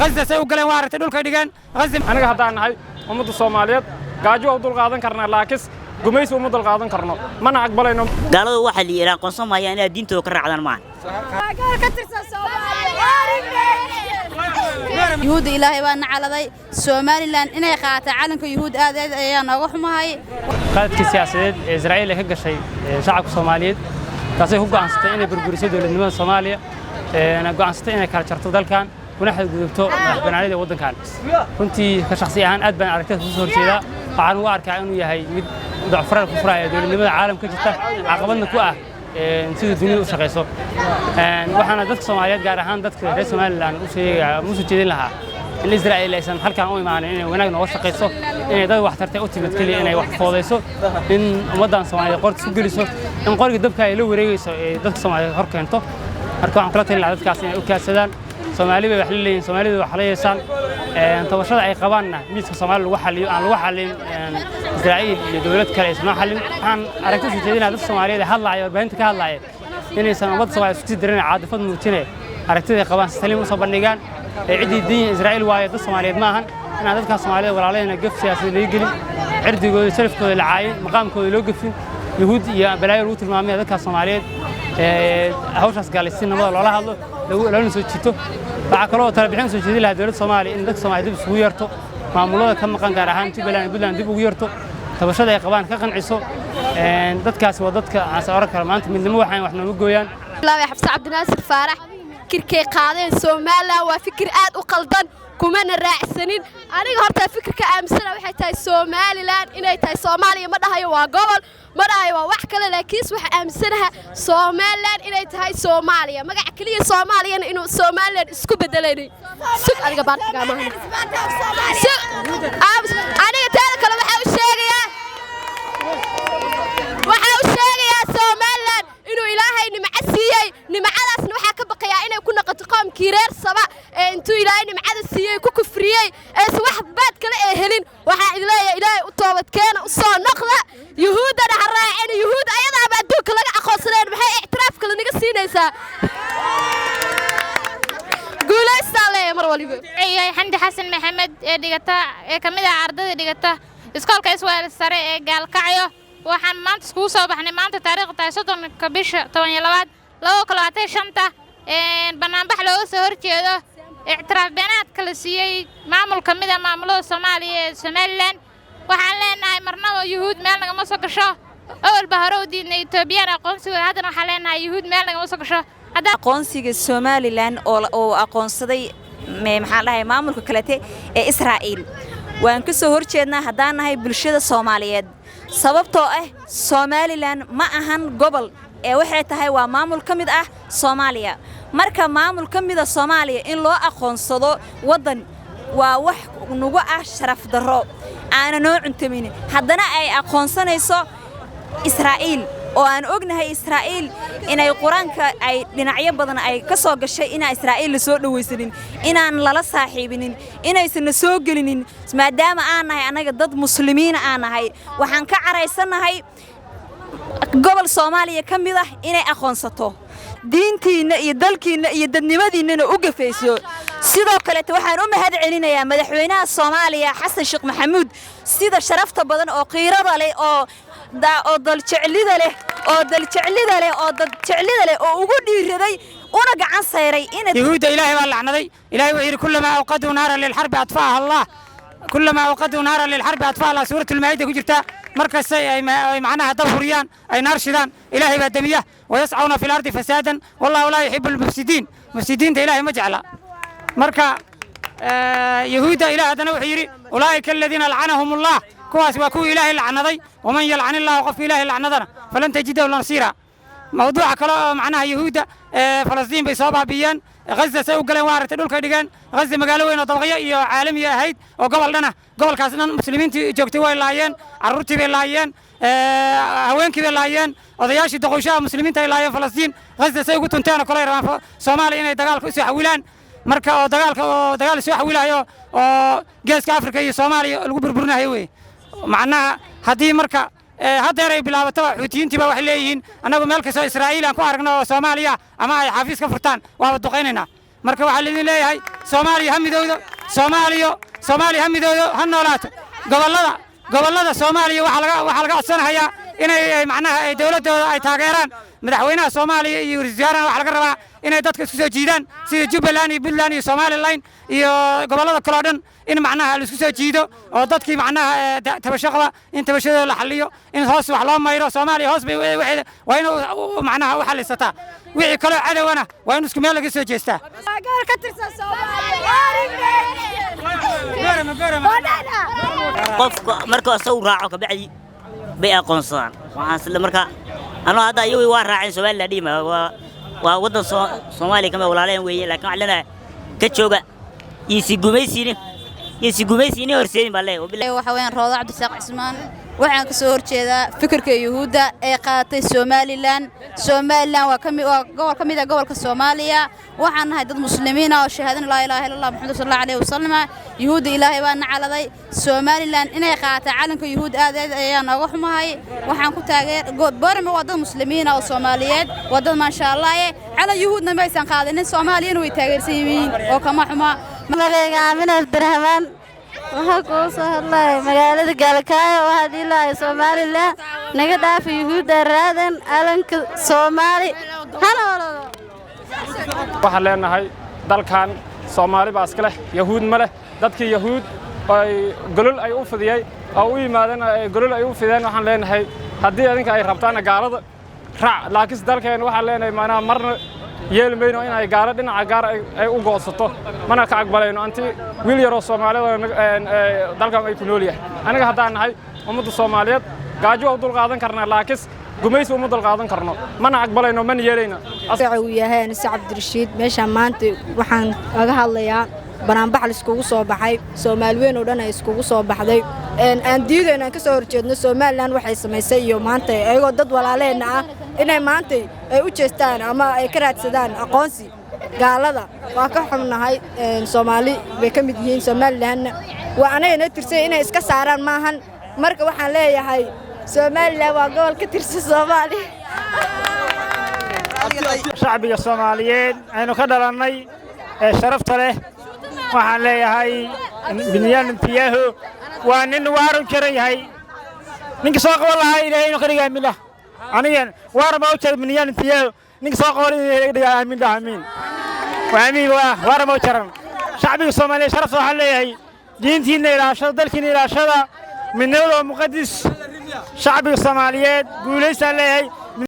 Ghaza say u galeen waa aragtay, dhulkay dhigeen Ghaza. Aniga haddaan nahay ummadda Soomaaliyeed, gaajo waa u dulqaadan karnaa, laakiin gumaysi uma dulqaadan karno, mana aqbalayno. Gaaladu waxaa la yidhi aqoonsan maayaan inaad diintooda ka raacdaan maaha. Ka tirsan Soomaaliya. Yuhuudda Ilaahay baa nacaladay. Somaliland inay qaata calanka Yuhuud aad aad ayaa nooga xumahay. Qaadkii siyaasadeed ee Israa'iil ay ka gashay shacabka Soomaaliyeed, taasay ku go'aansatay inay burburiso dowladnimada Soomaaliya, go'aansatay inay kala jarto dalkan, kuna xadgudubto madax bannaanida waddankan. Runtii ka shakhsi ahaan aad baan aragtida kusoo horjeedaa. Waxaan ugu arkaa inuu yahay mid docfaral ku furaya dowladnimada caalamka jirta, caqabadna ku ah sida dunida u shaqayso. Waxaana dadka Soomaaliyeed, gaar ahaan dadka reer Somaliland, u sheegaya, u soo jeedin lahaa in Israa'iil aysan halkan u imaanin inay wanaag nooga shaqayso, inay dad wax tartay u timid keliya inay wax foodayso, in ummaddan Soomaaliyeed qorta isku geliso, in qoriga dabka ay la wareegayso ee dadka Soomaaliyeed hor keento. Marka waxaan kula talin lahaa dadkaas inay u kaadsadaan. Soomaali bay wax la leeyihin, Soomaalida wax la yeeshaan, tabashada ay qabaanna miiska Soomaali lagu xaliyo, aan lagu xalin Israa'iil iyo dowlad kale aysan noo xalin. Waxaan aragti usoo jeedinaa dadka Soomaaliyeed ee hadlaaya, warbaahinta ka hadlaaya, inaysan ummadda Soomaaliyeed isku sii dirin, caadifad muujinaya aragtida ay qabaan si saliim usoo bandhigaan. Ee ciddii diin Israa'iil waayo dad Soomaaliyeed ma ahan inaan dadkaas Soomaalida walaalahayna gaf siyaasadeed laga gelin, cirdigooda, sharafkooda la caayin, maqaamkooda loo gafin, Yuhuud iyo balaayo lagu tilmaamaya. Dadkaas Soomaaliyeed hawshaas gaalay si nabada loola hadlo, loona soo jiito. Waxaa kaloo talabixin soo jeedin lahaa dowladda Soomaaliya in dadka Soomaaliya dib isugu yeerto, maamulada ka maqan, gaar ahaan Jubbaland iyo Puntland, dib ugu yeerto, tabashada ay qabaan ka qanciso. Dadkaasi waa dadka aan oran karo maanta midnimo waxaan wax nooma gooyaan. Bilaabay Xabse Cabdinaasir Faarax. Fikirkay qaadeen Somaliland waa fikir aad u qaldan, kumana raacsanin. Aniga horta fikirka aaminsana waxay tahay Somaliland inay tahay Soomaaliya. Ma dhahayo waa gobol, ma dhahayo waa wax kale, laakiinse waxa aaminsanaha Somaliland inay tahay Soomaaliya, magaca keliya Soomaaliyana inuu Somaliland isku bedelanay. Sug, adiga baartigaa maahan. Aniga taada kale waxaa u sheegayaa Somaliland inuu Ilaahay nimco siiyey. Nimcadaasna waxaa ka baqayaa inay ku noqoto qoomkii reer Saba ee intuu Ilaahay nimcada siiyey ku kufriyey, eese wax baad kale ee helin. Waxaa idin leeyahay, Ilaahay u toobadkeena, u soo noqda, Yuhuuddana ha raacin. Yuhuud ayadaaba adduunka laga aqoonsadeen, maxay ictiraaf kale naga siinaysaa? Guulaystaa leeyahay mar waliba. Yahay Xamdi Xasan Maxamed ee dhigata, ee ka mid ah ardayda dhigata iskoolka Iswaal Sare ee Gaalkacyo. Waxaan maanta iskugu soo baxnay, maanta taariikhda tahay 30-ka bisha 12aad 2025-ta, banaanbax looga soo horjeedo ictiraaf beenaadka la siiyey maamul ka mid ah maamulada Soomaaliya ee Somaliland. Waxaan leenahay, marnaba Yuhuud meel nagama soo gasho. Awalba hore u diidnay Etoobiyaan aqoonsigooda, haddana waxaan leenahay Yuhuud meel nagama soo gasho. Aqoonsiga Somaliland oo aqoonsaday, maxaan dhahay, maamulka kalete ee Israa'iil, waan ka soo horjeednaa haddaan nahay bulshada Soomaaliyeed, sababtoo ah Somaliland ma ahan gobol ee waxay tahay waa maamul ka mid ah Soomaaliya. Marka maamul ka mida Soomaaliya in loo aqoonsado waddan waa wax nagu ah sharaf darro aana noo cuntamin. Haddana ay aqoonsanayso Israa'iil, oo aan ognahay Israa'iil inay Qur-aanka ay dhinacyo badan ay ka soo gashay, inaan Israa'iil la soo dhowaysanin, inaan lala saaxiibinin, inaysan na soo gelinin, maadaama aan nahay annaga dad muslimiina aan nahay. Waxaan ka caraysannahay gobol Soomaaliya ka mid ah inay aqoonsato, diintiinna iyo dalkiinna iyo dadnimadiinnana u gafayso. Sidoo kaleete waxaan u mahad celinayaa madaxweynaha Soomaaliya Xasan Sheekh Maxamuud, sida sharafta badan oo qiirada leh oo daljeclida leh oo daljeclida leh oo dadjeclida leh oo ugu dhiiraday una gacan sayray in Yuhuudda Ilaahay baa lacnaday. Ilaahay wuxuu yidhi: كلما أوقدوا نارا للحرب أطفأها الله، كلما أوقدوا نارا للحرب أطفأها الله. سورة المائدة ku jirta. Markastay ay macnaha dab huriyaan, ay naar shidaan, Ilaahay baa damiya. ويسعون في الأرض فسادا والله لا يحب المفسدين. Mufsidiinta Ilaahay ma jecla. Marka Yahuudda Ilaah haddana wuxuu yidhi: أولئك الذين لعنهم الله. Kuwaas waa kuwii Ilaahay lacnaday. ومن يلعن الله, qofka Ilaahay lacnadana, فلن تجد له نصيرا. Mawduuca kale oo macnaha Yahuudda, Falastiin bay soo baabiyeen. Ghaza say u galeen waa aragtay, dhulkay dhigeen. Ghaza magaalo weyn oo dabaqyo iyo caalami ahayd oo gobol dhan ah. Gobolkaas dhan muslimiintii joogtay way laayeen, carruurtii bay laayeen, haweenkii bay laayeen, odayaashii doqoshaha muslimiinta ay laayeen. Falastiin, Ghaza say ugu tunteen oo kale ay rabaan Soomaaliya inay dagaalka u soo xawilaan. Marka oo dagaalka oo dagaal soo xawilayo oo Geeska Afrika iyo Soomaaliya lagu burburinayo wey. Macnaha haddii marka haddeer ay bilaabataba, Xuutiyiintii baa waxay leeyihiin: annagu meel kastoo Israa'iil aan ku aragno oo Soomaaliya ama ay xafiis ka furtaan waaba duqaynaynaa. Marka waxaa laidin leeyahay, Soomaaliya ha midowdo, Soomaaliya, Soomaaliya ha midowdo, ha noolaato. Gobollada Soomaaliya waxaa laga codsanayaa inay macnaha ay dowladdooda ay taageeraan. Madaxweynaha Soomaaliya iyo ra'iisul wasaaraha waxaa laga rabaa inay dadka isku soo jiidaan, sida Jubbaland iyo Puntland iyo Somaliland iyo gobollada kale oo dhan, in macnaha la isku soo jiido oo dadkii macnaha tabasho qaba in tabashadooda la xalliyo, in hoos wax loo mayro. Soomaaliya hoos bay waa in macnaha u xallisataa. Wixii kaloo cadowana waa in isku meel laga soo jeestaa. Gobol ka tirsan Soomaaliya. Qofka marka isagu raaco kabacdi bay aqoonsadaan. Waxaan isla marka anoo hadda iyagu waa raaceen Somaliland dhima, waa waddan Soomaaliya kama walaaleen weeye, laakiin waxaan leenahay ka jooga iyo si gumaysiini horseedin baa leeyahay. Waxa weeyaan Roodo Cabdisaaq Cismaan. Waxaan ka soo horjeedaa fikirka Yuhuudda ee qaadatay Somaliland. Somaliland waa gobol ka mid ah gobolka Soomaaliya. Waxaan nahay dad muslimiin ah oo shahaadana laa ilaaha illa Allah Muhammad sallallahu alayhi wasallam. Yuhuudda Ilaahay baa nacaladay. Somaliland inay qaadato calanka Yuhuud aad aad ayaan nooga xumahay. Waxaan ku taageer Boorama waa dad muslimiin ah oo Soomaaliyeed, waa dad maasha Allah calan Yuhuudna ma aysan qaadanin, Soomaaliyana way taageersan yihiin oo kama xuma. Magacayga Aamin Cabdiraxmaan. Waxaa kuu soo hadlaya magaalada Gaalkaayo. Waxaa dhihi lahay, Somaliland naga dhaafa Yuhuudda, raadan calanka Soomaali hana ololo. Waxaan leenahay, dalkan Soomaali baa iska leh, Yahuud ma leh. Dadkii Yahuud ay golol ay u fidiyey oo u yimaadeen, golol ay u fideen, waxaan leenahay, haddii adinka ay rabtaana gaalada raac, laakiinse dalkeen waxaan leenahay maanaa marna yeeli mayno in ay gaalo dhinaca gaar ay u goosato, mana ka aqbalayno anti wiil yaroo Soomaaliyeed dalkan ay ku nool yahay. Aniga haddaan nahay ummadda Soomaaliyeed, gaajo waa u dulqaadan karnaa, laakiinse gumaysi uma dulqaadan karno, mana aqbalayno, mana yeelayno. Uu yahay Anise Cabdirashiid. Meeshaan maanta waxaan kaga hadlayaa banaanbax la iskugu soo baxay, Soomaali weyn oo dhan ay iskugu soo baxday, aan diidayno, aan ka soo horjeedno Somaliland waxay samaysay iyo maanta ayagoo dad walaaleenna ah inay maanta ay u jeestaan ama ay ka raadsadaan aqoonsi gaalada. Waa ka xunnahay. Soomaali bay ka mid yihiin, Somalilandna waa anagana tirsay, inay iska saaraan maahan. Marka waxaan leeyahay, Somaliland waa gobol ka tirsan Soomaaliya. Shacbiga Soomaaliyeed aynu ka dhalannay ee sharafta leh, waxaan leeyahay, Benyamin Netanyahu waa nin waaru jaran yahay. Ninka soo qaban lahaa Ilaahay inuu ka dhigaa amiin. Anigan waar ma u jaray Benyamin Netanyahu, ninka soo qaban inuu ka dhigaa amiin, amiin, waa amiin, waa waar ma u jaran. Shacbiga Soomaaliyeed sharafta waxaan leeyahay, diintiinna ilaashada, dalkiinna ilaashada, midnimada waa muqadis. Shacbiga Soomaaliyeed guulaystaan leeyahay.